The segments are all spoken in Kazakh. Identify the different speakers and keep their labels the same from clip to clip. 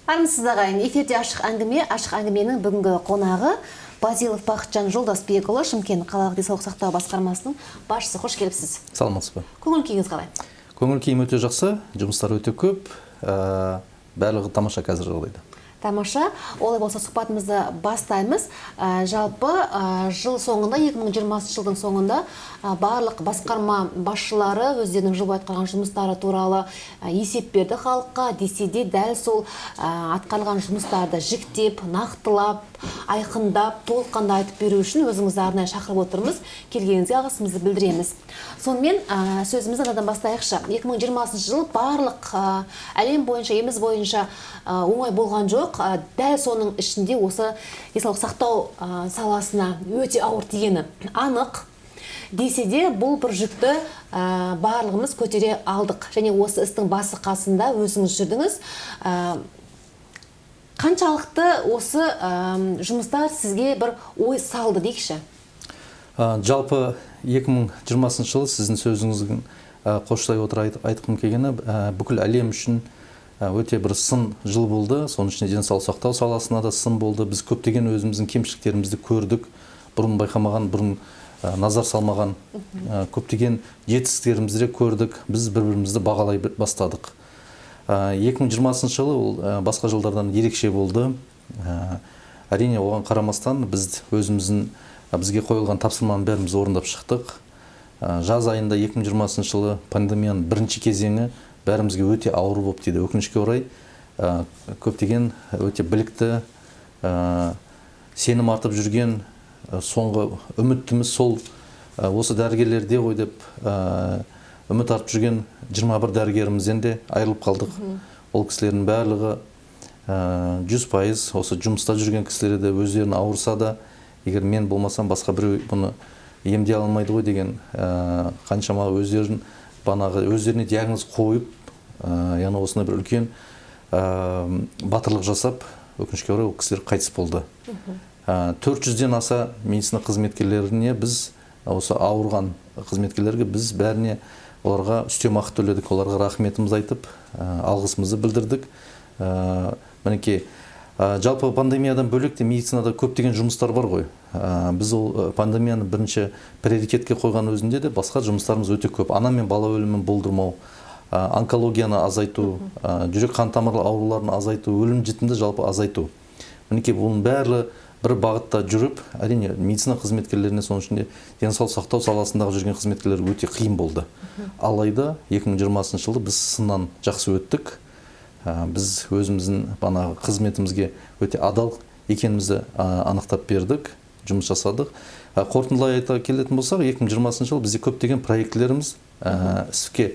Speaker 1: Армысыз, ағайын! Эфирде «Ашық әңгіме». «Ашық әңгіменің» бүгінгі қонағы Базилов Бақытжан Жолдасбекұлы, Шымкент қалалық денсаулық сақтау басқармасының басшысы. Қош келіпсіз!
Speaker 2: Саламатсыз ба?
Speaker 1: Көңіл күйіңіз қалай?
Speaker 2: Көңіл күйім өте жақсы, жұмыстар өте көп, барлығы тамаша қазіргі жағдайда.
Speaker 1: Тамаша. Олай болса, сұхбатымызды бастаймыз. Жалпы, жыл соңында, 2020 жылдың соңында барлық басқарма басшылары өздерінің жыл бойы атқарған жұмыстары туралы есеп берді халыққа. Десе де, дәл сол атқарылған жұмыстарды жіктеп, нақтылап, айқындап, толыққанды айтып беру үшін өзіңізді арнайы шақырып отырмыз. Келгеніңізге алғысымызды білдіреміз. Сонымен, сөзімізді мынадан бастайықшы. 2020 жыл барлық әлем бойынша, еліміз бойынша оңай болған жоқ. Дәл соның ішінде осы денсаулық сақтау саласына өте ауыр тигені анық. Десе де, бұл бір жүкті барлығымыз көтере алдық және осы істің басы қасында өзіңіз жүрдіңіз. Қаншалықты осы жұмыстар сізге бір ой салды дейікші?
Speaker 2: Жалпы 2020 жылы, сіздің сөзіңіздің қостай отыра айтқым келгені, бүкіл әлем үшін өте бір сын жыл болды. Соның ішінде денсаулық сақтау саласына да сын болды. Біз көптеген өзіміздің кемшіліктерімізді көрдік, бұрын байқамаған, бұрын назар салмаған көптеген жетістіктерімізді де көрдік. Біз бір бірімізді бағалай бастадық. 2020 жылы ол басқа жылдардан ерекше болды. Әрине, оған қарамастан біз өзіміздің бізге қойылған тапсырманың бәрін біз орындап шықтық. Жаз айында 2020 жылы пандемияның бірінші кезеңі бәрімізге өте ауыр болып тиді. Өкінішке орай, көптеген өте білікті, сенім артып жүрген, соңғы үмітіміз сол осы дәрігерлерде ғой деп үміт артып жүрген 21 дәрігерімізден де айырылып қалдық. Ол кісілердің барлығы 100% осы жұмыста жүрген кісілер еді. Өздерін ауырса да, егер мен болмасам, басқа біреу бұны емдей алмайды ғой деген, қаншама өздерін банағы өздеріне диагноз қойып, яғни осындай бір үлкен батырлық жасап, өкінішке орай, ол кісілер қайтыс болды. 400-ден аса медицина қызметкерлеріне біз, осы ауырған қызметкерлерге біз бәріне, оларға үстемақы төледік, оларға рахметімізді айтып, алғысымызды білдірдік. Мінекей, жалпы пандемиядан бөлек те медицинада көптеген жұмыстар бар ғой. Біз ол пандемияны бірінші приоритетке қойған өзінде де басқа жұмыстарымыз өте көп: ана мен бала өлімін болдырмау, онкологияны азайту, жүрек қан тамыр ауруларын азайту, өлім жітімді жалпы азайту. Мінекей, бұның бәрі бір бағытта жүріп, әрине, медицина қызметкерлеріне, соның ішінде денсаулық сақтау саласындағы жүрген қызметкерлер өте қиын болды. Алайда 2020 жылы біз сыннан жақсы өттік. Біз өзіміздің банағы қызметімізге өте адал екенімізді анықтап бердік, жұмыс жасадық. Қорытындылай айта келетін болсақ, 2020 жылы бізде көптеген проектілеріміз іске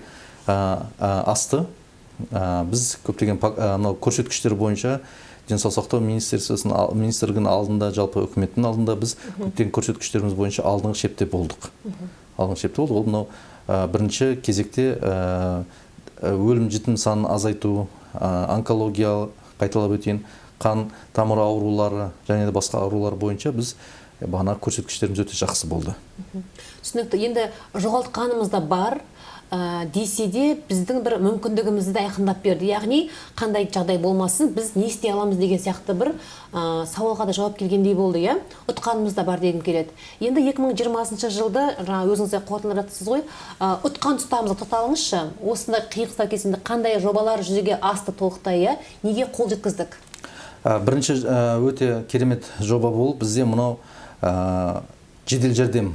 Speaker 2: асты. Біз көптеген мынау көрсеткіштер бойынша денсаулық сақтау министерствосының, министрлігінің алдында, жалпы үкіметтің алдында біз көптеген көрсеткіштеріміз бойынша алдыңғы шепте болдық. Алдыңғы шепте болдық. Ол мынау бірінші кезекте өлім жітім санын азайту, онкология, қайталап өтейін, қан тамыр аурулары және де басқа аурулар бойынша біз бағанағы көрсеткіштеріміз өте жақсы болды.
Speaker 1: Түсінікті. Енді жоғалтқанымыз да бар, десе де, біздің бір мүмкіндігімізді де айқындап берді. Яғни қандай жағдай болмасын, біз не істей аламыз деген сияқты бір сауалға да жауап келгендей болды, иә. Ұтқанымыз да бар дегім келеді. Енді 2020 жылды жаңа өзіңіз де қорытындылап жатырсыз ғой, ұтқан тұстарымызға тоқталыңызшы. Осындай қиын қыстау кезеңде қандай жобалар жүзеге асты толықтай, иә, неге қол жеткіздік?
Speaker 2: Бірінші өте керемет жоба болып бізде мынау жедел жәрдем,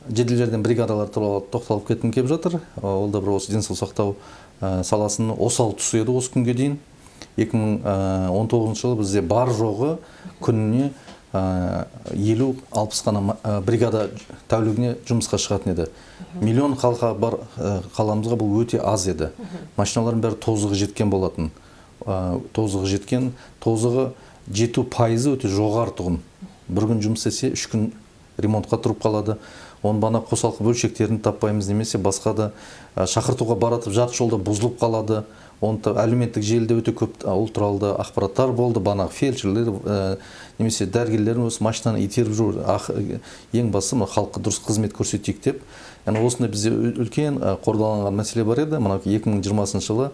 Speaker 2: жедел жәрдем бригадалары туралы тоқталып кеткім келіп жатыр. Ол да бір осы денсаулық сақтау саласының осал тұсы еді осы күнге дейін. 2019 жылы бізде бар жоғы күніне 50-60 қана бригада тәулігіне жұмысқа шығатын еді. Миллион халқы бар қаламызға бұл өте аз еді. Машиналардың бәрі тозығы жеткен болатын. Тозығы жеткен, тозығы жету пайызы өте жоғары тұғын. Бір күн жұмыс істесе, 3 күн ремонтқа тұрып қалады. Оның бана қосалқы бөлшектерін таппаймыз немесе басқа да шақыртуға баратып, жарты жолда бұзылып қалады. Оны да әлеуметтік желіде өте көп ол туралы да ақпараттар болды. Банағы фельдшерлер немесе дәрігерлер осы машинаны итеріп жүр, ең бастысы мына халыққа дұрыс қызмет көрсетейік деп. Яғни осындай бізде үлкен қордаланған мәселе бар еді. Мынау 2020 жылы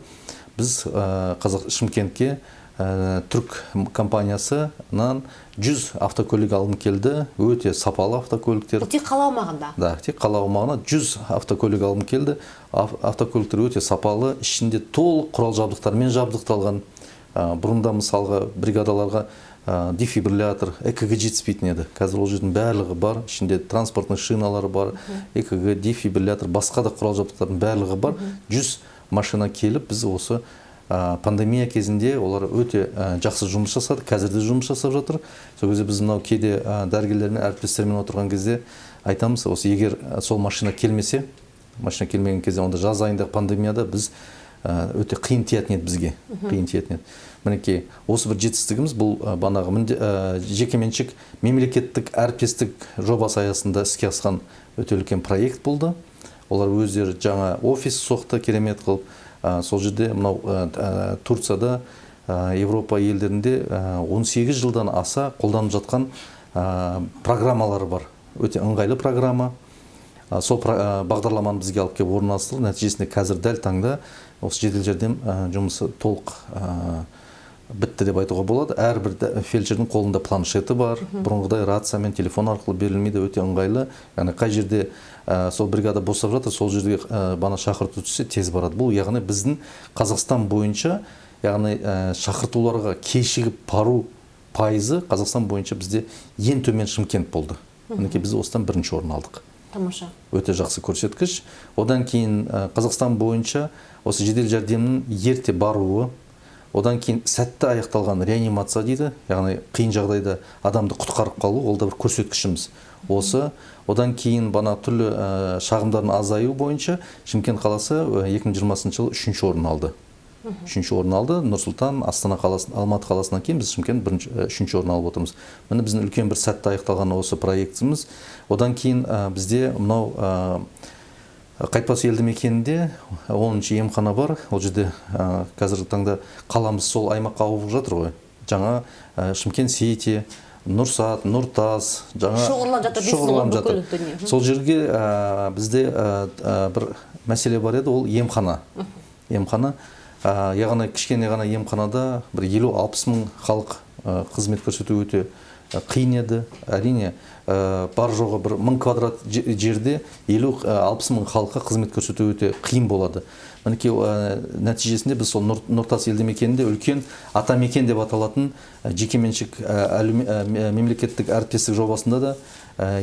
Speaker 2: Біз Қазақ Шымкентке түрк компаниясынан 100 автокөлік алынып келді. Өте сапалы автокөліктер.
Speaker 1: Бұл тек қала аумағында?
Speaker 2: Да, тек қала аумағына 100 автокөлік алынып келді. Автокөліктер өте сапалы, ішінде толық құрал жабдықтармен жабдықталған. Бұрында мысалға бригадаларға дефибриллятор, ЭКГ жетіспейтін еді. Қазір ол жердің барлығы бар, ішінде транспортный шиналары бар, ЭКГ, дефибриллятор, басқа да құрал жабдықтардың барлығы бар. 100 машина келіп, біз осы пандемия кезінде олар өте жақсы жұмыс жасады, қазір де жұмыс жасап жатыр. Сол кезде біз мынау кейде дәрігерлермен, әріптестермен отырған кезде айтамыз, осы егер сол машина келмесе, машина келмеген кезде онда жаз айындағы пандемияда біз өте қиын тиетін еді бізге, қиын тиетін еді. Мінекей, осы бір жетістігіміз бұл, банағы жекеменшік мемлекеттік әріптестік жобасы аясында іске асқан өте үлкен проект болды. Олар өздері жаңа офис соқты керемет қылып. Сол жерде мынау Турцияда, Европа елдерінде 18 жылдан аса қолданып жатқан программалары бар. Өте ыңғайлы программа. Сол бағдарламаны бізге алып келіп орналастырды. Нәтижесінде қазір дәл таңда осы жедел жәрдем жұмысы толық бітті деп айтуға болады. Әрбір фельдшердің қолында планшеті бар. Бұрынғыдай рациямен, телефон арқылы берілмейді, өте ыңғайлы. Яғни қай жерде сол бригада босап жатыр, сол жерге бана шақырту түссе тез барады. Бұл яғни біздің Қазақстан бойынша, яғни шақыртуларға кешігіп бару пайызы Қазақстан бойынша бізде ең төмен Шымкент болды. Мінекей біз осыдан бірінші орын алдық.
Speaker 1: Тамаша.
Speaker 2: Өте жақсы көрсеткіш. Одан кейін Қазақстан бойынша осы жедел жәрдемнің ерте баруы, одан кейін сәтті аяқталған реанимация дейді, яғни қиын жағдайда адамды құтқарып қалу, ол да бір көрсеткішіміз. Осы, одан кейін бана түрлі шағымдардың азаюы бойынша Шымкент қаласы 2020 жылы үшінші орын алды. Үшінші орын алды. Нұр-Сұлтан, Астана қаласы, Алматы қаласынан кейін біз Шымкент үшінші орын алып отырмыз. Міне біздің үлкен бір сәтті аяқталған осы проектіміз. Одан кейін бізде мынау Қайтпас елді мекенінде 10-шы емхана бар. Ол жерде қазіргі таңда қаламыз сол аймаққа ауып жатыр ғой. Жаңа Шымкент Сити, Нұрсат, Нұртас, жаңа
Speaker 1: шоғырланып жатыр дейсіз ғой,
Speaker 2: шоғырланып жатыр.
Speaker 1: бүкіл дүние.
Speaker 2: Сол жерге бізде бір мәселе бар еді, ол емхана. Емхана, яғни кішкене ғана емханада бір елу-алпыс мың халық қызмет көрсету өте қиын еді. Әрине, бар жоғы бір 1000 квадрат жерде елу, алпыс мың халыққа қызмет көрсету өте қиын болады. Мінекей, нәтижесінде біз сол Нұртас елді мекенінде үлкен Атамекен деп аталатын, жекеменшік, мемлекеттік әріптестік жобасында да,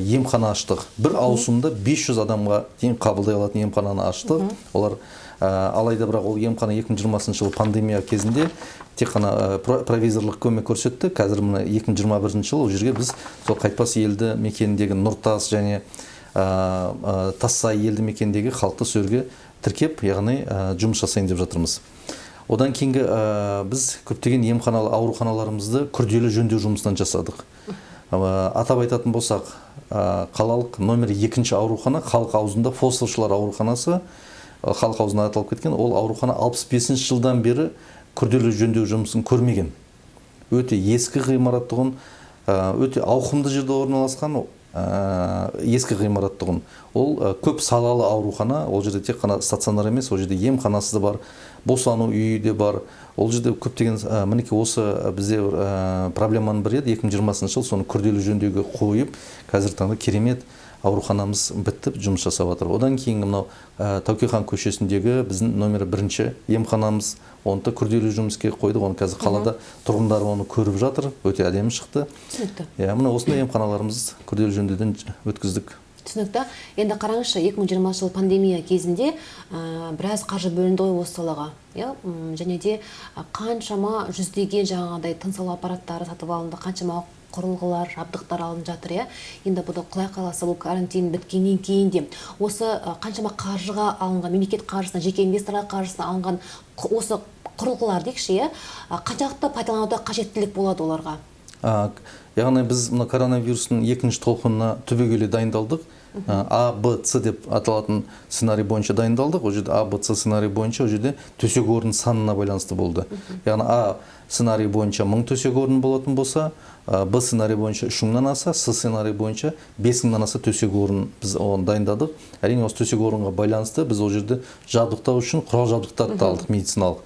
Speaker 2: емхана аштық. Бір ауысымда 500 адамға дейін қабылдай алатын емхананы аштық. Олар, алайда бірақ ол емхана 2020 жылы пандемия кезінде тек қана провизорлық көмек көрсетті. Қазір мына 2021 жылы ол жерге біз сол Қайтпас елді мекеніндегі Нұртас және, Тассай елді мекеніндегі халықты сол жерге тіркеп, яғни, жұмыс жасайын деп жатырмыз. Одан кейінгі, біз көптеген емханалы ауруханаларымызды күрделі жөндеу жұмысынан жасадық. Атап айтатын болсақ, қалалық номер 2 аурухана, халық аузында фосфоршылар ауруханасы, халық аузында аталып кеткен, ол аурухана алпыс бесінші жылдан бері күрделі жөндеу жұмысын көрмеген. Өте ескі ғимарат тұғын, өте ауқымды жерде орналасқан, ескі ғимарат тұғын. Ол, көп салалы аурухана, ол жерде тек қана стационар емес, ол жерде емханасы да бар, босану үйі де бар. Ол жерде көптеген, мінекей осы бізде бір, проблеманың бірі еді, 2020 жыл соны күрделі жөндеуге қойып, қазіргі таңда керемет ауруханамыз бітіп жұмыс жасап жатыр. Одан кейінгі мынау, Тәуке хан көшесіндегі біздің номері 1 емханамыз, оны да күрделі жұмысқа қойдық. Оны қазір қалада тұрғындар оны көріп жатыр, өте әдемі шықты.
Speaker 1: Түсінікті.
Speaker 2: Иә, мына осындай емханаларымыз күрделі жөндеуден өткіздік.
Speaker 1: Түсінікті. Енді қараңызшы, 2020 жыл пандемия кезінде, біраз қаржы бөлінді ғой осы салаға. Иә, және де қаншама жүздеген жаңағыдай тыныс алу аппараттары сатып алынды, қаншама құрылғылар, жабдықтар алынып жатыр, иә. Енді бұны құдай қаласа бұл карантин біткеннен кейін де осы, қаншама қаржыға алынған, мемлекет қаржысына, жеке инвесторлар қаржысына алынған осы құрылғылар дейікші, иә, қаншалықты пайдалануда қажеттілік болады оларға?
Speaker 2: Яғни біз мына коронавирустың екінші толқынына түбегейлі дайындалдық. А, Б, С деп аталатын сценарий бойынша дайындалдық. Ол жерде А, Б, С сценарий бойынша ол жерде төсек орын санына байланысты болды. Яғни А сценарий бойынша 1000 төсек орын болатын болса, Б сценарий бойынша үш мыңнан аса, С сценарий бойынша бес мыңнан аса төсек орын біз оны дайындадық. Әрине, осы төсек орынға байланысты біз ол жерде жабдықтау үшін құрал жабдықтарды да алдық, медициналық.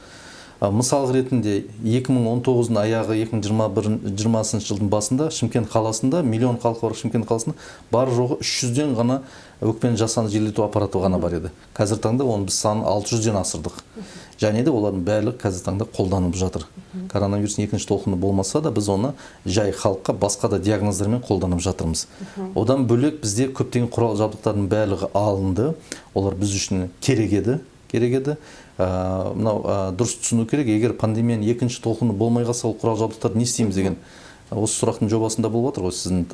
Speaker 2: Мысал ретінде 2019-дың аяғы, 2021 жылдың басында Шымкент қаласында, миллион халқы бар Шымкент қаласында бар жоғы 300-ден ғана өкпені жасанды желдету аппараты ғана бар еді. Қазіргі таңда оның біз санын 600-ден асырдық. Және де олардың барлығы қазіргі таңда қолданылып жатыр. Коронавирустың екінші толқыны болмаса да, біз оны жай халыққа басқа да диагноздармен қолданып жатырмыз. Одан бөлек бізде көптеген құрал жабдықтардың барлығы алынды. Олар біз үшін керек еді. Керек еді. Мынау дұрыс түсіну керек, егер пандемияның екінші толқыны болмай қалса, ол құрал жабдықтарды не істейміз деген осы сұрақтың жобасында болып отыр ғой, сіздің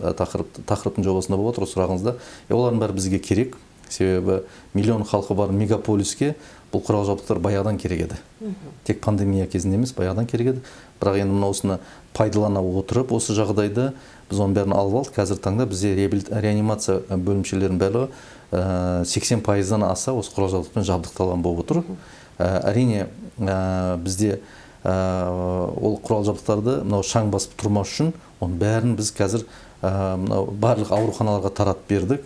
Speaker 2: тақырыптың жобасында болып отыр ғой сұрағыңызда. Олардың бәрі бізге керек, себебі миллион халқы бар мегаполиске бұл құрал жабдықтар баяғыдан керек еді. Тек пандемия кезінде емес, баяғыдан керек еді. Бірақ енді мына осыны пайдалана отырып, осы жағдайды біз оның бәрін алып алдық. Қазіргі таңда бізде реанимация бөлімшелерінің барлығы 80%-дан аса осы құрал жабдықпен жабдықталған болып отыр. Әрине, бізде ол құрал жабдықтарды мынау шаң басып тұрмас үшін оның бәрін біз қазір мынау барлық ауруханаларға таратып бердік.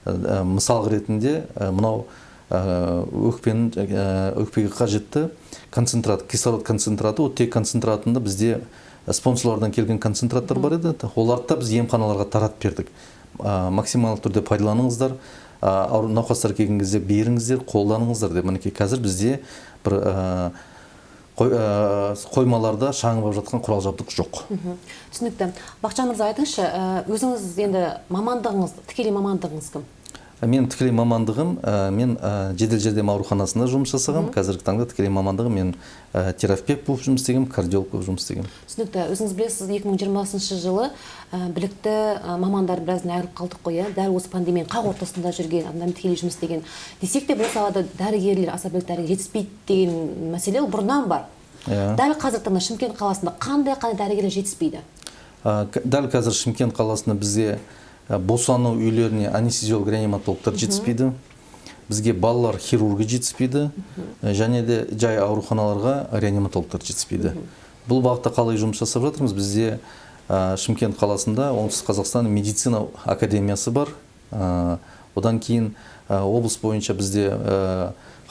Speaker 2: Мысал ретінде мынау өкпеге қажетті концентрат, кислород концентраты, оттегі концентратында бізде спонсорлардан келген концентраттар бар еді. Оларды да біз емханаларға таратып бердік. Максималды түрде пайдаланыңыздар. Науқастар келген кезде беріңіздер, қолданыңыздар деп. Мінекей қазір бізде бір қоймаларда шаң болып жатқан құрал жабдық жоқ.
Speaker 1: Түсінікті. Бақытжан мырза, айтыңызшы, өзіңіз енді мамандығыңыз, тікелей мамандығыңыз кім?
Speaker 2: Менің тікелей мамандығым, мен жедел жәрдем ауруханасында жұмыс жасағам. Қазіргі таңда тікелей мамандығым мен терапевт болып жұмыс істегенмін, кардиолог болып жұмыс істегенмін.
Speaker 1: Түсінікті. Өзіңіз білесіз, 2020 жылы білікті мамандар біраздан айырылып қалдық қой, иә? Дәл осы пандемияның қақ ортасында жүрген адамдармен тікелей жұмыс істеген. Десек те бұл салада дәрігерлер, аса білікті дәрігер жетіспейді деген мәселе ол бұрыннан бар. Дәл қазіргі таңда Шымкент қаласында қандай дәрігерлер жетіспейді?
Speaker 2: Дәл қазір Шымкент қаласында бізде босану үйлеріне анестезиолог, реаниматологтар жетіспейді. Бізге балалар хирургі жетіспейді. Және де жай ауруханаларға реаниматологтар жетіспейді. Бұл бағытта қалай жұмыс жасап жатырмыз? Бізде Шымкент қаласында Оңтүстік Қазақстан медицина академиясы бар. Одан кейін облыс бойынша бізде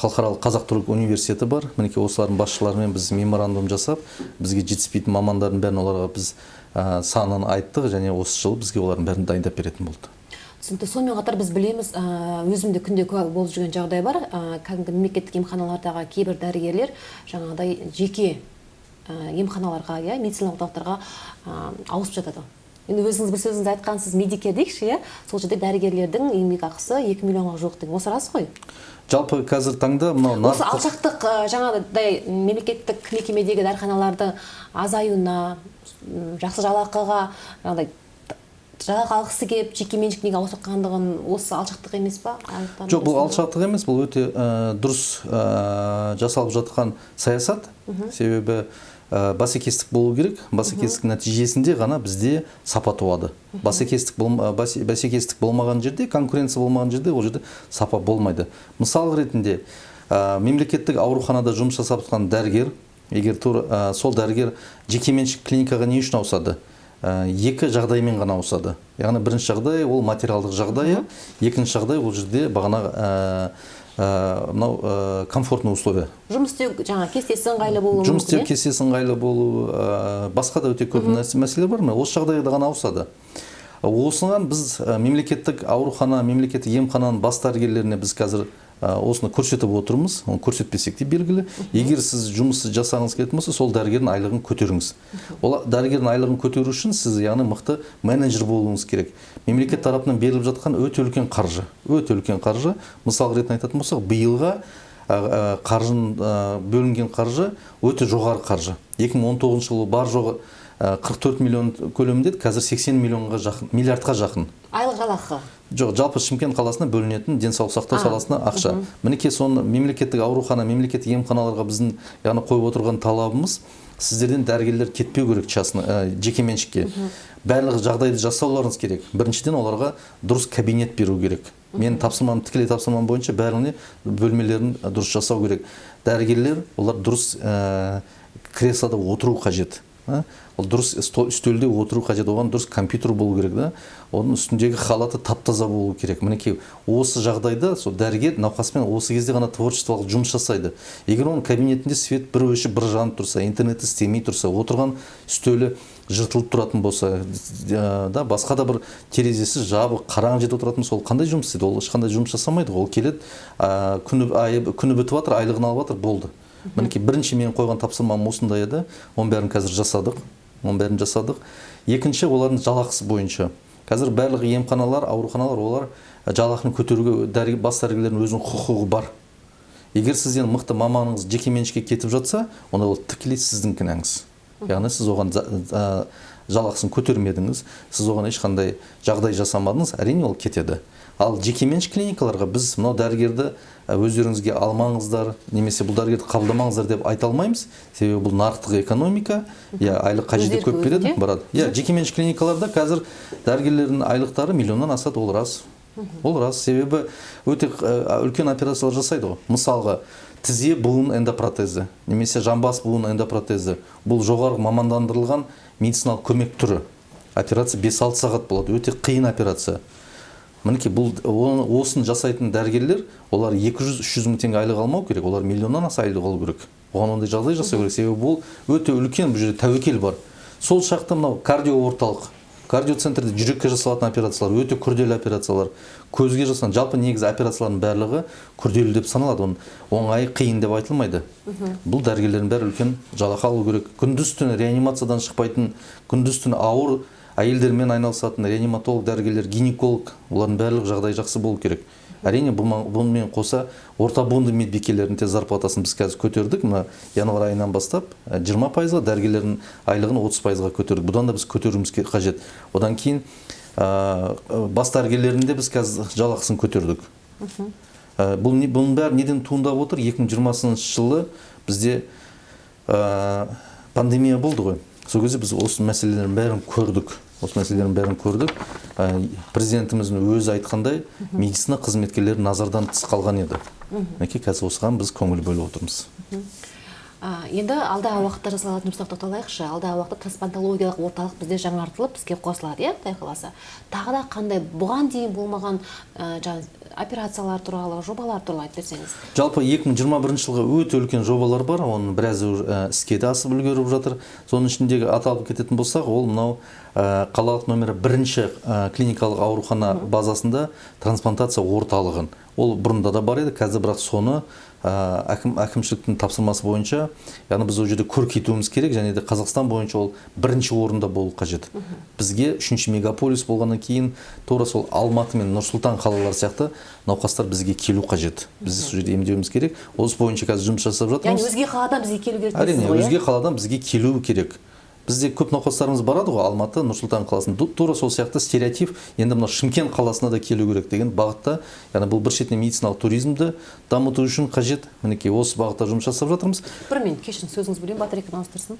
Speaker 2: халықаралық қазақ-түрік университеті бар. Мінекей осылардың басшыларымен біз меморандум жасап, бізге жетіспейтін мамандардың бәрін оларға біз санын айттық және осы жылы бізге олардың бәрін дайындап беретін болды.
Speaker 1: Түсінікті. Сонымен қатар біз білеміз, өзім де күнде куә болып жүрген жағдай бар. Кәдімгі мемлекеттік емханалардағы кейбір дәрігерлер жаңағыдай жеке емханаларға, иә, медициналық орталықтарға ауысып жатады. Енді өзіңіз бір сөзіңізді айтқансыз, медикер дейікші, иә? Сол жерде дәрігерлердің еңбек ақысы 2 миллионға жуық деген. Осы рас қой?
Speaker 2: Жалпы қазір таңда мынау
Speaker 1: Осы
Speaker 2: нарықтық
Speaker 1: алшақтық, жаңағыдай мемлекеттік мекемедегі дәріханалардың азаюына, жақсы жалақыға, жаңағыдай жалақы алғысы келіп жекеменшік неге ауысып жатқандығын осы алшақтық емес па? Айлықтардың
Speaker 2: Жоқ, бұл
Speaker 1: арасында?
Speaker 2: алшақтық емес, бұл өте дұрыс жасалып жатқан саясат. Себебі бәсекестік болу керек. Бәсекестік нәтижесінде ғана бізде сапа туады. Бәсекестік болмаған жерде, конкуренция болмаған жерде, ол жерде сапа болмайды. Мысал ретінде, мемлекеттік ауруханада жұмыс жасап жатқан дәрігер, егер тура сол дәрігер жекеменшік клиникаға не үшін ауысады? Екі жағдаймен ғана ауысады. Яғни бірінші жағдай ол материалдық жағдайы, екінші жағдай ол жерде бағана мынау комфортный условия.
Speaker 1: Жұмыс істеу жаңа кестесі ыңғайлы болуы
Speaker 2: Жұмыс
Speaker 1: мүмкін,
Speaker 2: істеу
Speaker 1: иә?
Speaker 2: кестесі ыңғайлы болуы, басқа да өте көп мәселелер бар. Міне, осы жағдайда ғана ауысады. Осыған біз мемлекеттік аурухана, мемлекеттік емхананың бас дәрігерлеріне біз қазір осыны көрсетіп отырмыз. Оны көрсетпесек те белгілі. Егер сіз жұмысты жасағыңыз келетін болса, сол дәрігердің айлығын көтеріңіз. Ол дәрігердің айлығын көтеру үшін сіз, яғни, мықты менеджер болуыңыз керек. Мемлекет тарапынан беріліп жатқан өте үлкен қаржы. Өте үлкен қаржы. Мысал ретінде айтатын болсақ, биылға бөлінген қаржы өте жоғары қаржы. Екі мың он тоғызыншы жылы бар жоғы қырық төрт миллион көлемінде еді, қазір сексен миллионға жақын, миллиардқа жақын.
Speaker 1: Айлық жалақы?
Speaker 2: Жоқ, жалпы Шымкент қаласына бөлінетін денсаулық сақтау саласына ақша. Мінекей соны мемлекеттік аурухана, мемлекеттік емханаларға біздің, яғни, қойып отырған талабымыз, сіздерден дәрігерлер кетпеу керек частный жекеменшікке. Барлық жағдайды жасауларыңыз керек. Біріншіден, оларға дұрыс кабинет беру керек. Мен тапсырмам, тікелей тапсырмам бойынша бәріне бөлмелерін дұрыс жасау керек. Дәрігерлер, олар дұрыс креслода отыру қажет. Ол дұрыс үстелде отыру қажет, оған дұрыс компьютер болу керек, да? Оның үстіндегі халаты тап-таза болу керек. Мінекей осы жағдайда сол дәрігер науқаспен осы кезде ғана творчестволық жұмыс жасайды. Егер оның кабинетінде свет бір өшіп, бір жанып тұрса, интернеті істемей тұрса, отырған үстелі жыртылып тұратын болса, да, басқа да бір терезесі жабық, қараңғы жерде отыратын болса, ол қандай жұмыс істейді? Ол ешқандай жұмыс жасамайды. Ол келеді, күні бітіп жатыр, айлығын алып жатыр, болды. Мінекей бірінші мен қойған тапсырмам осындай еді. Оның бәрін қазір жасадық. Оның бәрін жасадық. Екінші, олардың жалақысы бойынша. Қазір барлық емханалар, ауруханалар, олар жалақыны көтеруге бас дәрігерлердің өзінің құқығы бар. Егер сізден мықты маманыңыз жекеменшікке кетіп жатса, онда ол тікелей сіздің кінәңіз. Яғни сіз оған жалақысын көтермедіңіз, сіз оған ешқандай жағдай жасамадыңыз, әрине ол кетеді. Ал жекеменшік клиникаларға біз мынау дәрігерді өздеріңізге алмаңыздар, немесе бұл дәрігерді қабылдамаңыздар деп айта алмаймыз. Себебі бұл нарықтық экономика, иә, айлық қай жерде көп береді, барады. Иә, жекеменшік клиникаларда қазір дәрігерлердің айлықтары миллионнан асады, ол рас. Ол рас, себебі өте үлкен операциялар жасайды ғой. Мысалға, тізе буын эндопротезі, немесе жамбас буын эндопротезі. Бұл жоғары мамандандырылған медициналық көмек түрі. Операция 5-6 сағат болады, өте қиын операция. Мінекей бұл осын жасайтын дәрігерлер, олар 200-300 мың теңге айлық алмау керек, олар миллионнан аса айлық алу керек. Оған ондай жағдай жасау керек, себебі бұл өте үлкен, бұл жерде тәуекел бар. Сол шақта мынау кардио орталық, кардиоцентрде жүрекке жасалатын операциялар, өте күрделі операциялар, көзге жасалатын, жалпы негізі операциялардың барлығы күрделі деп саналады, оның оңай, қиын деп айтылмайды. Бұл дәрігерлердің бәрі үлкен жалақы алу керек. Күндіз түні реанимациядан шықпайтын, күндіз түні ауыр әйелдермен айналысатын реаниматолог дәрігерлер, гинеколог, олардың барлық жағдайы жақсы болу керек. Әрине, бұнымен қоса орта буынды медбикелердің те зарплатасын біз қазір көтердік. Мына январь айынан бастап 20%-ға, дәрігерлердің айлығын 30%-ға көтердік. Бұдан да біз көтеруіміз қажет. Одан кейін бас дәрігерлердің де біз қазір жалақысын көтердік. Бұның бәрі неден туындап отыр? 2020 жылы бізде пандемия болды ғой. Сол кезде біз осы мәселелердің бәрін көрдік. Осы мәселелердің бәрін көрдік. Президентіміздің өзі айтқандай, медицина қызметкерлері назардан тыс қалған еді. Мінекей қазір осыған біз көңіл бөліп отырмыз.
Speaker 1: Енді алдағы уақытта жасалатын жұмыстарға тоқталайықшы. Алдағы уақытта трансплантологиялық орталық бізде жаңартылып, іске қосылады, иә, Құдай қаласа. Тағы да қандай бұған дейін болмаған операциялар туралы, жобалар туралы айтып берсеңіз.
Speaker 2: Жалпы 2021 жылғы өте үлкен жобалар бар, оның біразы іске де асып үлгеріп жатыр. Соның ішіндегі аталып кететін болсақ, ол мынау қалалық номері бірінші клиникалық аурухана базасында трансплантация орталығын. Ол бұрында да бар еді, қазір бірақ соны әкімшіліктің тапсырмасы бойынша, яғни біз ол жерде көркейтуіміз керек, және де Қазақстан бойынша ол бірінші орында болу қажет. Бізге үшінші мегаполис болғаннан кейін тура сол Алматы мен Нұр-Сұлтан қалалары сияқты науқастар бізге келу қажет. Біз сол жерде емдеуіміз керек. Осы бойынша қазір жұмыс жасап жатырмыз.
Speaker 1: Яғни өзге қаладан бізге келу керек дейсіз
Speaker 2: Әрине,
Speaker 1: ғой, иә?
Speaker 2: өзге қаладан бізге келу керек. Бізде көп науқастарымыз барады ғой Алматы, Нұр-Сұлтан қаласына. Тура сол сияқты стереотип енді мына Шымкент қаласына да келу керек деген бағытта, яғни бұл бір шетінен медициналық туризмді дамыту үшін қажет. Мінекей осы бағытта жұмыс жасап жатырмыз.
Speaker 1: Бір минут, кешіріңіз, сөзіңізді бөлейін, батарейканы ауыстырсын.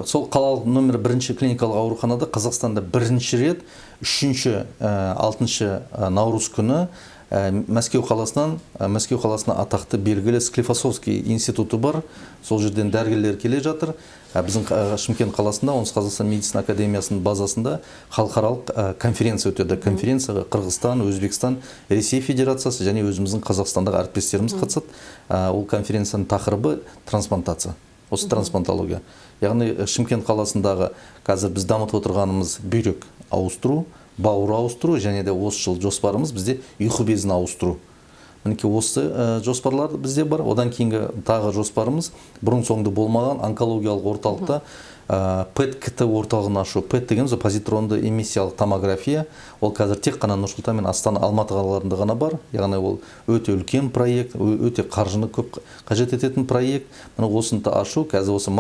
Speaker 2: Сол қалалық номер бірінші клиникалық ауруханада Қазақстанда бірінші рет үшінші, алтыншы, наурыз күні Мәскеу қаласынан, Мәскеу қаласына атақты белгілі Склифосовский институты бар. Сол жерден дәрігерлер келе жатыр. Біздің Шымкент қаласында, Оңтүстік Қазақстан медицина академиясының базасында халықаралық конференция өтеді. Конференцияға Қырғызстан, Өзбекстан, Ресей Федерациясы және өзіміздің Қазақстандағы әріптестеріміз қатысады. Ол конференцияның тақырыбы трансплантация. Осы трансплантология. Яғни Шымкент қаласындағы қазір біз дамытып отырғанымыз бүйрек ауыстыру, бауыр ауыстыру және де осы жыл жоспарымыз бізде ұйқы безін ауыстыру. Мінекей осы жоспарлар бізде бар. Одан кейінгі тағы жоспарымыз бұрын соңды болмаған онкологиялық орталықта ПЭТ-КТ орталығын ашу. ПЭТ деген сол позитронды эмиссиялық томография. Ол қазір тек қана Нұр-Сұлтан мен Астана, Алматы қалаларында ғана бар. Яғни ол өте үлкен проект, өте қаржыны көп қажет ететін проект. Міне осыны да ашу. Қазір осы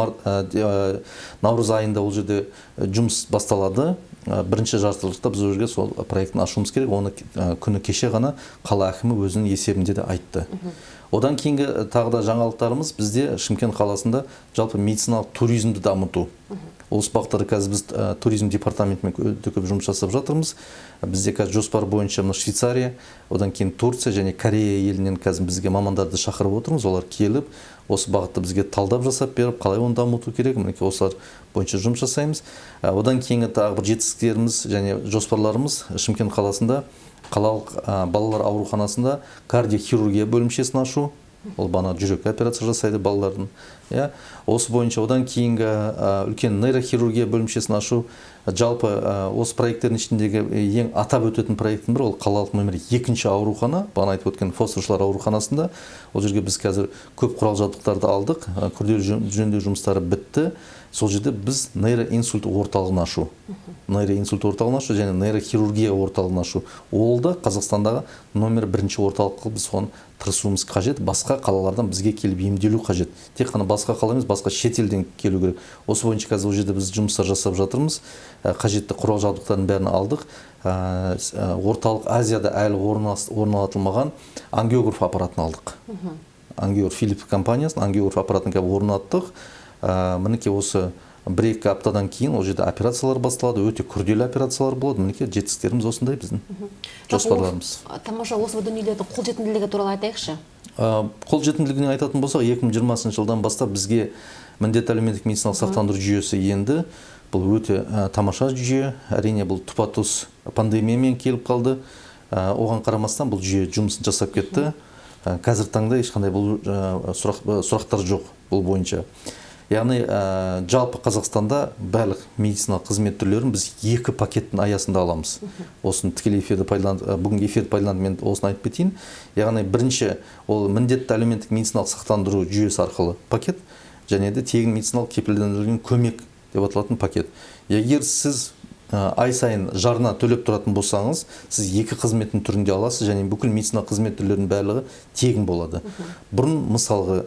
Speaker 2: наурыз айында ол жерде жұмыс басталады. Бірінші жартыжылдықта біз ол жерге сол проектін ашуымыз керек. Оны күні кеше ғана қала әкімі өзінің есебінде де айтты. Одан кейінгі тағы да жаңалықтарымыз бізде Шымкент қаласында жалпы медициналық туризмді дамыту. Осы бағытта қазір біз туризм департаментімен өте көп жұмыс жасап жатырмыз. Бізде қазір жоспар бойынша мына Швейцария, одан кейін Турция және Корея елінен қазір бізге мамандарды шақырып отырмыз. Олар келіп, осы бағытты бізге талдап жасап беріп, қалай оны дамыту керек, мінекей осылар бойынша жұмыс жасаймыз. Одан кейінгі тағы бір жетістіктеріміз және жоспарларымыз Шымкент қаласында қалалық балалар ауруханасында кардиохирургия бөлімшесін ашу. Ол бана жүрек операция жасайды балалардың. Иә. Осы бойынша одан кейінгі үлкен нейрохирургия бөлімшесін ашу. Жалпы осы проекттердің ішіндегі ең атап өтетін проекттің бірі ол қалалық нөмір 2 аурухана, бағана айтып өткен фосфоршылар ауруханасында. Ол жерге біз қазір көп құрал жабдықтарды алдық, күрделі жөндеу жұмыстары бітті. Сол жерде біз нейроинсульт орталығын ашу. Нейроинсульт орталығын ашу және нейрохирургия орталығын ашу. Ол да Қазақстандағы номер 1 орталық қылып біз соны тырысуымыз қажет. Басқа қалалардан бізге келіп емделу қажет. Тек қана басқа қала емес, басқа шетелден келу керек. Осы бойынша қазір ол жерде біз жұмыстар жасап жатырмыз. Қажетті құрал жабдықтардың бәрін алдық. Орталық Азияда әлі орнатылмаған ангиограф аппаратын алдық. Ангиограф Филипп компаниясының ангиограф аппаратын қазір орнаттық. Мінекей осы бір-екі аптадан кейін ол жерде операциялар басталады, өте күрделі операциялар болады. Мінекей жетістіктеріміз осындай біздің жоспарларымыз.
Speaker 1: Тамаша, осы дүниелердің қолжетімділігі туралы айтайықшы.
Speaker 2: Қолжетімділігіне айтатын болсақ, 2020 жылдан бастап бізге міндетті әлеуметтік медициналық сақтандыру жүйесі енді. Бұл өте тамаша жүйе. Әрине, бұл тұпа-тұс пандемиямен келіп қалды. Оған қарамастан бұл жүйе жұмысын жасап кетті. Қазіргі таңда ешқандай бұл сұрақтар жоқ бұл бойынша. Яғни, жалпы Қазақстанда барлық медициналық қызмет түрлерін біз екі пакеттің аясында аламыз. Осыны тікелей эфирді пайдаланып, бүгінгі эфирді пайдаланып мен осыны айтып кетейін. Яғни бірінші ол міндетті әлеуметтік медициналық сақтандыру жүйесі арқылы пакет және де тегін медициналық кепілдендірілген көмек деп аталатын пакет. Егер сіз ай сайын жарна төлеп тұратын болсаңыз, сіз екі қызметтің түрінде аласыз және бүкіл медициналық қызмет түрлерінің барлығы тегін болады. Бұрын мысалғы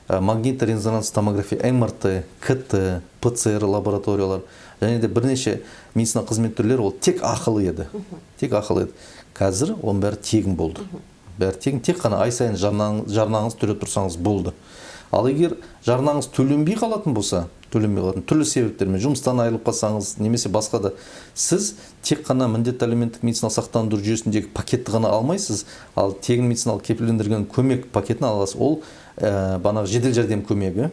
Speaker 2: магнитно-резонанс томография, МРТ, КТ, ПЦР лабораториялар және де бірнеше медициналық қызмет түрлері ол тек ақылы еді. Тек ақылы еді. Қазір оның бәрі тегін болды. Бәрі тегін, тек қана ай сайын жарнаңыз төлеп тұрсаңыз болды. Ал егер жарнаңыз төленбей қалатын болса, төленбей қалатын түрлі себептермен жұмыстан айырылып қалсаңыз немесе басқа да, сіз тек қана міндетті әлеуметтік медициналық сақтандыру жүйесіндегі пакетті ғана алмайсыз, ал тегін медициналық кепілдендірілген көмек пакетін аласыз. Ол банағы жедел жәрдем көмегі,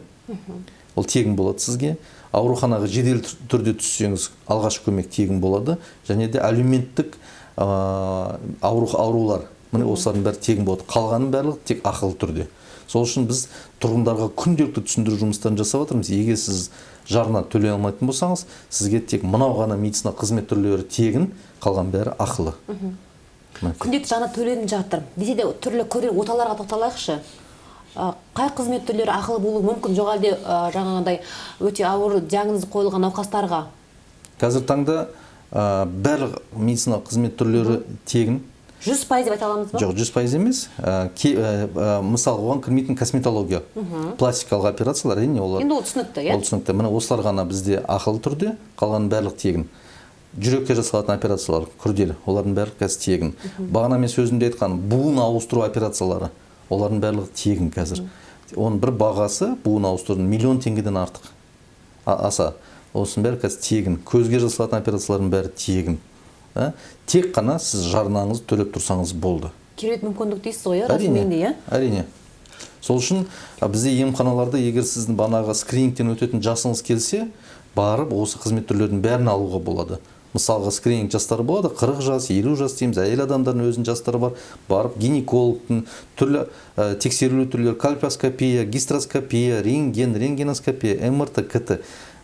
Speaker 2: ол тегін болады сізге. Ауруханаға жедел түрде түссеңіз, алғашқы көмек тегін болады. Және де әлеуметтік аурулар, міне осылардың бәрі тегін болады. Қалғанының барлығы тек ақылы түрде. Сол үшін біз тұрғындарға күнделікті түсіндіру жұмыстарын жасап жатырмыз. Егер сіз жарна төлей алмайтын болсаңыз, сізге тек мынау ғана медицина қызмет түрлері тегін, қалған бәрі ақылы.
Speaker 1: Күнделікті жарна төленіп жатыр. Десе де түрлі күрделі оталарға тоқталайықшы. Қай қызмет түрлері ақылы болуы мүмкін, жоқ әлде жаңағындай өте ауыр диагноз қойылған науқастарға?
Speaker 2: Қазіргі таңда барлық медициналық қызмет түрлері тегін.
Speaker 1: 100% деп айта аламыз ба?
Speaker 2: Жоқ, 100% емес. Мысалы, оған кірмейтін косметология, пластикалық операциялар, әрине олар.
Speaker 1: Енді ол түсінікті, иә?
Speaker 2: Ол түсінікті. Міне осылар ғана бізде ақылы түрде, қалғанының барлығы тегін. Жүрекке жасалатын операциялар күрделі, олардың барлығы қазір тегін. Бағана мен сөзімде айтқан буын ауыстыру операциялары, олардың барлығы тегін қазір. Оның бір бағасы буын ауыстырудың миллион теңгеден артық. Аса. Осының бәрі қазір тегін. Көзге жасалатын операциялардың бәрі тегін. Тек қана сіз жарнаңызды төлеп тұрсаңыз болды.
Speaker 1: Керемет мүмкіндік дейсіз ғой, иә,
Speaker 2: Әрине,
Speaker 1: расымен де, иә?
Speaker 2: әрине. Сол үшін, бізде емханаларда егер сіздің банағы скринингтен өтетін жасыңыз келсе, барып осы қызмет түрлерінің бәрін алуға болады. Мысалға, скрининг жастары болады, 40 жас, 50 жас дейміз, әйел адамдардың өзінің жастары бар. Барып гинекологтың түрлі тексерілу түрлері, кольпоскопия, гистероскопия, рентген, рентгеноскопия, МРТ, КТ.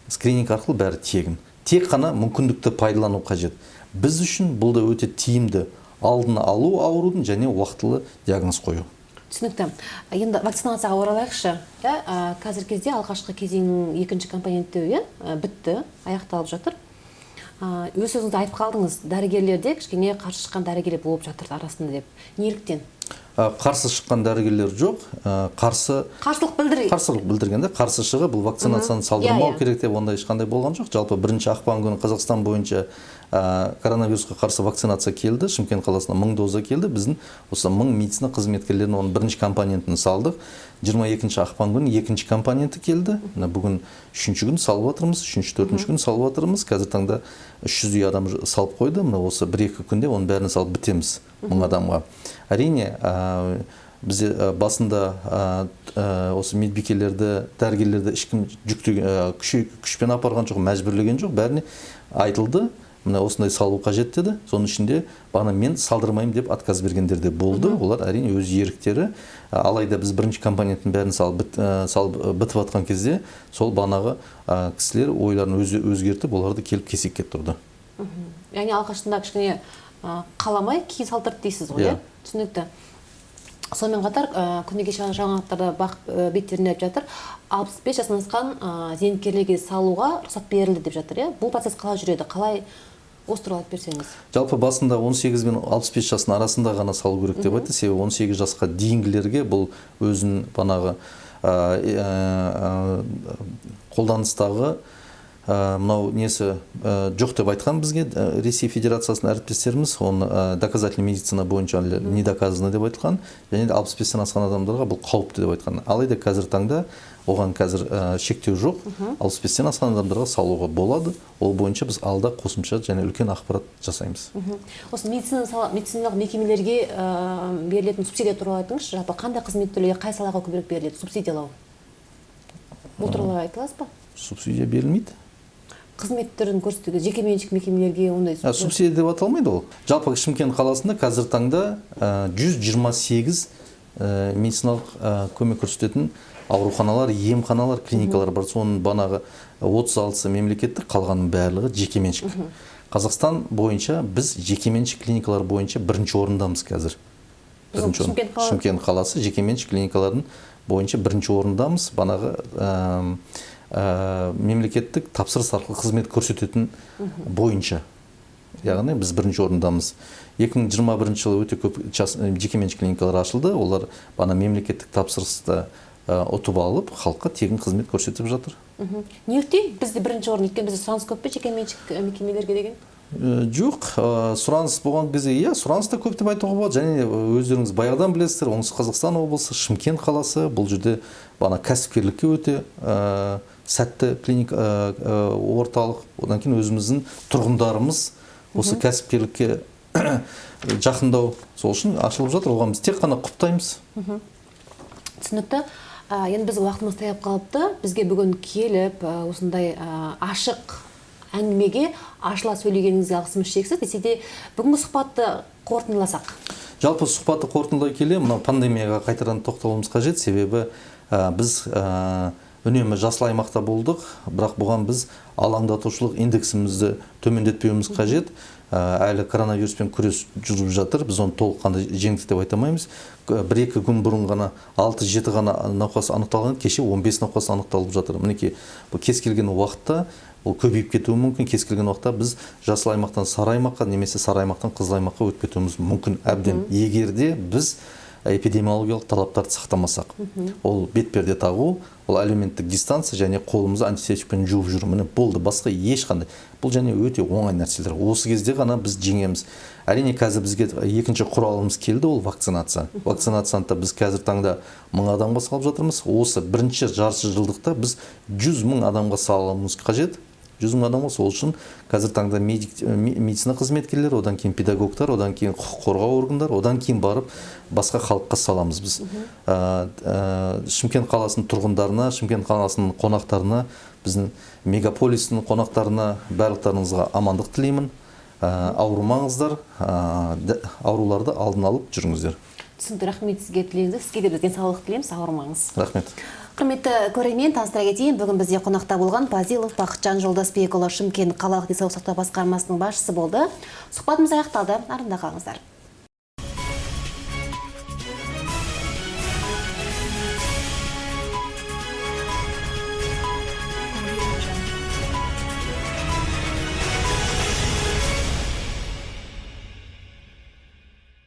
Speaker 2: Скрининг арқылы бәрі тегін. Тек қана мүмкіндікті пайдалану қажет. Біз үшін бұл да өте тиімді алдын алу аурудың және уақытылы диагноз қою.
Speaker 1: Түсінікті. Енді вакцинацияға оралайықшы. Қазіргі кезде алғашқы кезеңнің екінші компоненті, иә, бітті, аяқталып жатыр. Өз сөзіңізді айтып қалдыңыз, дәрігерлерде кішкене қарсы шыққан дәрігерлер болып жатыр арасында деп. Неліктен?
Speaker 2: Қарсы шыққан дәрігерлер жоқ.
Speaker 1: Қарсылық білдірген.
Speaker 2: Қарсылық білдіргенде, қарсы шығып, бұл вакцинацияны салдырмау керек деп ондай ешқандай болған жоқ. Жалпы 1 ақпан күні Қазақстан бойынша коронавирусқа қарсы вакцинация келді. Шымкент қаласына 1000 доза келді. Біздің осы 1000 медицина қызметкерлерінің оның бірінші компонентін салдық. 22 ақпан күні екінші компоненті келді. Мына бүгін үшінші күн салып жатырмыз, үшінші, төртінші күн салып жатырмыз. Қазіргі таңда 300-дей адам салып қойды. Мына осы 1-2 күнде оның бәрін салып бітеміз 1000 адамға. Әрине, бізде басында осы медбикелерді, дәрігерлерді ешкім жүктеген, күшпен апарған жоқ, мәжбүрлеген жоқ. Бәріне айтылды, мына осындай салу қажет деді. Соның ішінде бағана мен салдырмаймын деп отказ бергендер де болды. Олар, әрине, өз еріктері. Алайда біз бірінші компоненттің бәрін салып бітіп жатқан кезде сол бағанағы кісілер ойларын өзі өзгертіп, оларды келіп кезекке тұрды.
Speaker 1: Яғни алғашында кішкене қаламай, кейін салдырды дейсіз ғой, иә?
Speaker 2: Иә.
Speaker 1: Түсінікті. Сонымен қатар күні кеше жаңалықтарда, БАҚ беттерінде айтып жатыр, 65 жастан асқан зейнеткерлерге салуға рұқсат берілді деп жатыр, иә. Бұл процесс қалай жүреді, қалай, осы туралы айтып берсеңіз.
Speaker 2: Жалпы басында 18 бен 65 жастың арасында ғана салу керек деп айтты. Себебі 18 жасқа дейінгілерге бұл өзінің банағы қолданыстағы мынау несі жоқ деп айтқан бізге Ресей Федерациясының әріптестеріміз. Оны доказательный медицина бойынша әлі не доказано деп айтылған және де 65-тен асқан адамдарға бұл қауіпті деп айтқан. Алайда қазіргі таңда оған қазір шектеу жоқ, 65-тен асқан адамдарға салуға болады. Ол бойынша біз алда қосымша және үлкен ақпарат жасаймыз.
Speaker 1: Осы медициналық мекемелерге берілетін субсидия туралы айтыңызшы. Жалпы қандай қызмет түрлерге, қай салаға көбірек беріледі субсидиялау? Бұл туралы айта аласыз ба?
Speaker 2: Субсидия берілмейді.
Speaker 1: Қызмет түрін көрсетуге жекеменшік мекемелерге ондай
Speaker 2: Субсидия деп аталмайды ол. Жалпы Шымкент қаласында қазіргі таңда 128 медициналық көмек көрсететін ауруханалар, емханалар, клиникалар бар. Соның банағы 36-сы мемлекеттік, қалғанның барлығы жекеменшік. Қазақстан бойынша біз жекеменшік клиникалар бойынша бірінші орындамыз қазір.
Speaker 1: Біздің
Speaker 2: Бірінші орын.
Speaker 1: Шымкент
Speaker 2: Шымкент қаласы жекеменшік клиникалардың бойынша бірінші орындамыз. Банағы мемлекеттік тапсырыс арқылы қызмет көрсететін бойынша. Яғни біз бірінші орындамыз. 2021 жылы өте көп жекеменшік клиникалар ашылды. Олар бана мемлекеттік тапсырысты ұтып алып, халыққа тегін қызмет көрсетіп жатыр.
Speaker 1: Неліктен бізде бірінші орын? Өйткені бізде сұраныс көп пе жекеменшік мекемелерге деген?
Speaker 2: Жоқ, сұраныс болған кезде, иә, сұраныс та көп деп айтуға болады. Және өздеріңіз баяғыдан білесіздер, Оңтүстік Қазақстан облысы, Шымкент қаласы бұл жерде бана кәсіпкерлікке өте сәтті клиника, орталық. Одан кейін өзіміздің тұрғындарымыз осы кәсіпкерлікке жақындау, сол үшін ашылып жатыр. Оған біз тек қана құптаймыз.
Speaker 1: Түсінікті. Енді біз уақытымыз таяп қалыпты. Бізге бүгін келіп, осындай ашық әңгімеге ашыла сөйлегеніңізге алғысымыз шексіз. Десе де, бүгінгі сұхбатты қорытындыласақ.
Speaker 2: Жалпы сұхбатты қорытындылай келе, мынау пандемияға қайтадан тоқталуымыз қажет. Себебі біз үнемі жасыл аймақта болдық, бірақ бұған біз алаңдатушылық индексімізді төмендетпеуіміз қажет. Әлі коронавируспен күрес жүріп жатыр, біз оны толыққанды жеңдік деп айта алмаймыз. 1-2 күн бұрын ғана 6-7 ғана науқас анықталған, кеше 15 науқас анықталып жатыр. Мінекей, бұл кез келген уақытта ол көбейіп кетуі мүмкін. Кез келген уақытта біз жасыл аймақтан сары аймаққа немесе сары аймақтан қызыл аймаққа өтіп кетуіміз мүмкін әбден, егер де біз эпидемиологиялық талаптарды сақтамасақ. Ол бетперде тағу, ол әлеуметтік дистанция және қолымызды антисептикпен жуып жүру. Міне, болды, басқа ешқандай, бұл және өте оңай нәрселер. Осы кезде ғана біз жеңеміз. Әрине, қазір бізге екінші құралымыз келді, ол вакцинация. Вакцинацияны да біз қазір таңда 1000 адамға салып жатырмыз. Осы бірінші жарты жылдықта біз 100 000 адамға салуымыз қажет, 100 000 адамға. Сол үшін қазір таңда медицина қызметкерлері, одан кейін педагогтар, одан кейін құқық қорғау органдары, одан кейін барып басқа халыққа саламыз біз. Шымкент қаласының тұрғындарына, Шымкент қаласының қонақтарына, біздің мегаполистің қонақтарына, барлықтарыңызға амандық тілеймін. Ауырмаңыздар, ауруларды алдын алып жүріңіздер.
Speaker 1: Түсінікті, рахмет сізге. Тілеңізді, сізге де біз денсаулық тілейміз, ауырмаңыз.
Speaker 2: Рахмет.
Speaker 1: Құрметті көрермен, таныстыра кетейін, бүгін бізде қонақта болған Пазилов Бақытжан Жолдасбекұлы, Шымкент қалалық денсаулық сақтау басқармасының басшысы болды. Сұхбатымыз аяқталды. Арнада қалыңыздар.